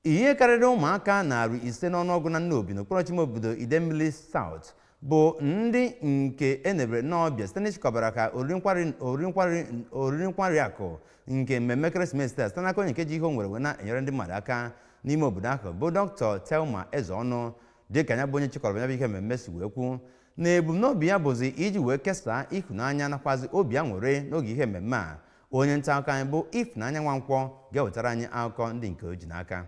Ihe karịrị ụmụaka 500 n'ọnụọgụ na Nnobi, n'okpuru ọchịchị obodo Idemmili South, bụ ndị nke enebere n'ọbịa site n'ịchịkọbara ka oriri nkwari akụ nke mmemme ekeresimesi a, site n'aka onye nke ji ihe o nwere wee na-enyere ndị mmadụ aka n'ime obodo ahụ, bụ Dr. Thelma Ezeọnụ. Dịka ya bụ onye chịkọrọ ya bụ ihe mmemme si wee kwu, na ebumnobi ya bụzi iji wee kesaa ịhụnanya nakwazi obi aṅụrị n'oge ihe mmemme a. Onye nta akụkọ anyị bụ Ifunanya Nwankwọ ga-ewetara anyị akụkọ ndị nke o ji n'aka.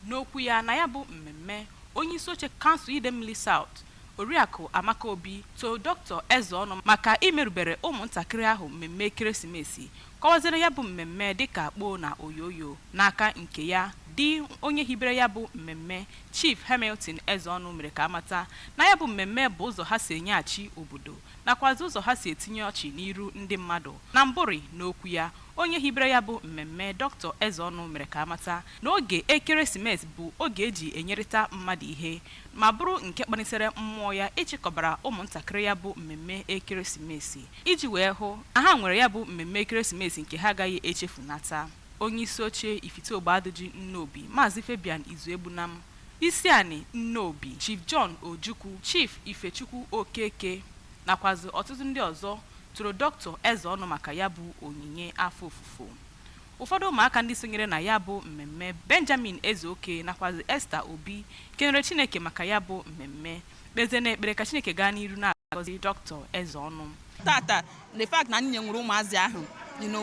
N'okwu ya na ya bụ mmemme, onye isi oche kansụl Idemmili South, Oriakụ Amaka Obi, too Dr. Ezeọnụ maka imerubere ụmụntakịrị ahụ mmemme ekeresimesi, kọwaziri ya bụ mmemme dịka kpoo na oyoyo. N'aka nke ya, di onye hibere ya bụ mmemme, Chief Hamilton Ezeọnụ, mere ka amata na ya bụ mmemme bụ ụzọ ha si enyeghachi obodo nakwazi ụzọ ha si etinye ọchị n'iru ndị mmadụ. Na mbụrị n'okwu ya, onye hibere ya bụ mmemme, Dr. Ezeọnụ, mere ka amata na oge ekeresimesi bụ oge eji enyerịta mmadụ ihe, ma bụrụ nke kpalitere mmụọ ya ịchịkọbara ụmụntakịrị ya bụ mmemme ekeresimesi, iji wee hụ na ha nwere ya bụ mmemme ekeresimesi nke ha agaghị echefunata. Onye isi oche Ifite Ogbaduji Nnobi, Maazị Fabian Izuegbunam, Isiani Nnobi, Chief John Ojukwu, Chief Ifechukwu Okeke nakwazi ọtụtụ ndị ọzọ toro Dr. Ezeọnụ maka ya bụ onyinye afọ ofufo. Ụfọdụ ụmụaka ndị sonyere na ya bụ mmemme, Benjamin Ezeoke nakwazi Esther Obi, kenere Chineke maka ya bụ mmemme, kpezie n'ekpere ka Chineke gaa n'iru na-agọzi Dr. Ezeọnụ. Tata, the fact na nne nwere ụmụazị ahụ,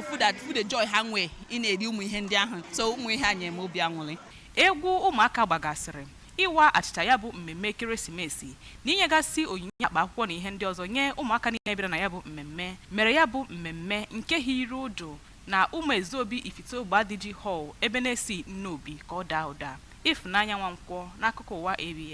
food that food, the joy ha nwee ị na-eri ụmụ ihe ndị ahụ, so ụmụ ihe a nyere m obi aṅụrị. Egwu ụmụaka gbagasịrị, ịwa achịcha ya bụ mmemme ekeresimesi na inyegasị onyinye akpa akwụkwọ na ihe ndị ọzọ nye ụmụaka niile bịara na ya bụ mmemme, mere ya bụ mmemme nke hiri ụdụ na Ụmụ Ezeobi Ifite Ogbadiji Hall, ebe na-esi Nnobi, ka ọ daa ụda. Ịfụnanya Nwankwọ, n'akụkọ ụwa ABS.